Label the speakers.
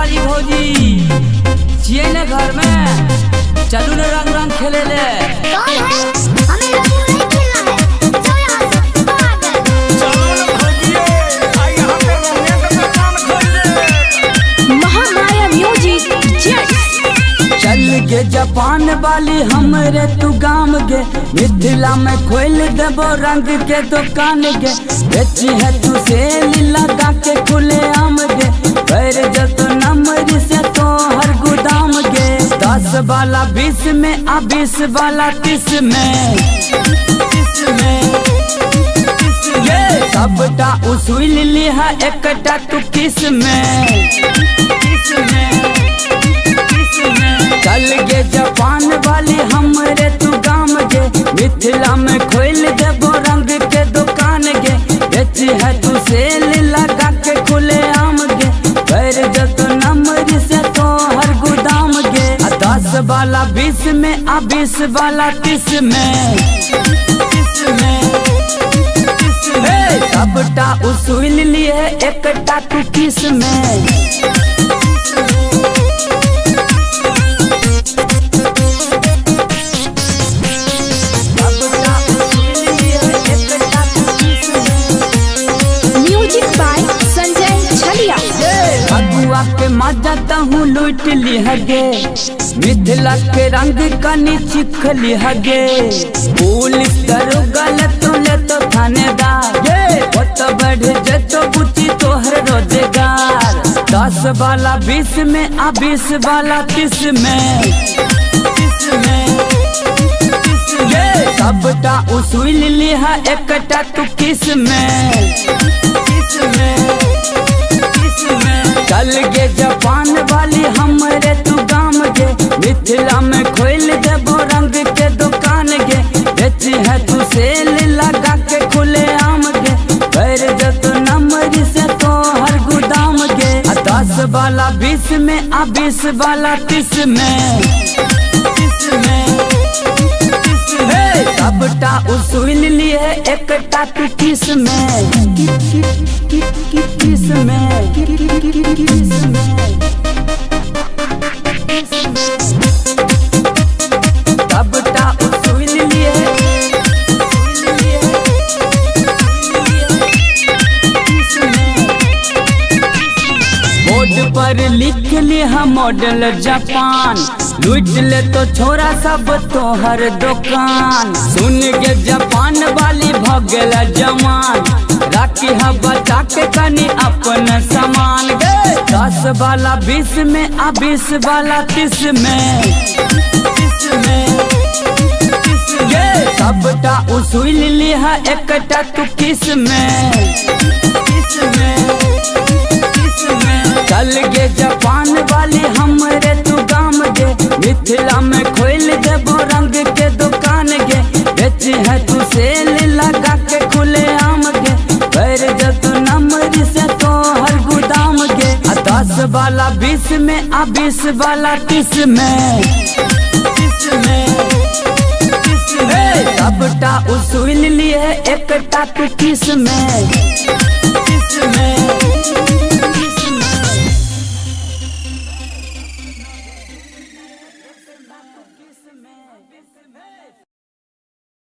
Speaker 1: वाली भौजी छियै ने घर में, चलू ने रंग रंग खेले ले।
Speaker 2: कौन है? हमें रंग नहीं खेलना है, जाओ यहाँ से पागल।
Speaker 3: चलो ना भौजिए, आई यहाँ पे रंगे के दुकान खोल दे।
Speaker 4: Mahamaya music jets.
Speaker 1: चल गे जापान वाली हमरे तू गाम गे, मिथिला में खोल देबो रंग के दुकान गे। बेची है तू सेल लगा के खुले आम गे, भर जतो नंबर से तो हर गोदाम गे। 10 वाला 20 में आ 20 वाला 30 में, 30 में 30 गे। सबटा उसूल लिहा एकटा तू किस में, किस में किस में। चल गे जापान वाली हमरे तू गाम गे, मिथिला में खोल देबो रंग के दुकान गे। बेची है तू सेल लगा के खुले आम गे, भर जतो नंबर से तो हर गोदाम गे। 10 वाला 20 में आ 20 वाला 30 में, 30 में 30 में। सबटा उसूल लिए एकटा तू किस में।
Speaker 4: म्यूजिक बाय संजय छलिया।
Speaker 1: फगुआ के मजा तहूँ लूट लिहगे, मिथिला के रंग कनी चिख लिहगे। पुलिस दरोगा लेतो लेतो थानेदार, ओत बढ़ जतो बुची तोहर रोजगार। 10 वाला 20 में आ 20 वाला 30 में, 30 में 30 गे। सबटा उसूल लिहा एकटा तू किस में, किस में किस में। चल गे जापान वाली हमरे तू गाम गे, मिथिला में खोल देबो रंग के दुकान गे। बेची है तू सेल लगा के खुले आम गे, भर जतो नंबर से तो हर गोदाम गे। 10 वाला 20 में आ 20 वाला 30 में, 30 में 30 में। सबटा उसूल लिए एकटा तू किस में, किस में किस में। सबटा उसूल लिए किस में। बोर्ड पर लिख लिहा मॉडल जापान, लूट ले तो छोरा सब तोहर दुकान। सुन गे जापान वाली भगल जमान, राखी हा बचा के कनी अपन सामान गे। 10 वाला 20 में आ 20 वाला 30 में, 30 में 30 गे। सबटा उसूल लिहा एकटा तू किस में, किस में किस में। चल गे जापान वाली हमरे तू गाम गे, मिथिला में खोल देबो रंग के दुकान गे। बेची है तू सेल लगा के खुले आम गे, भर जतो नंबर से तो हर गोदाम गे। 10 वाला 20 में आ 20 वाला 30 में, 30 में 30 में। सबटा उसूल लिए एकटा तू किस में, किस में।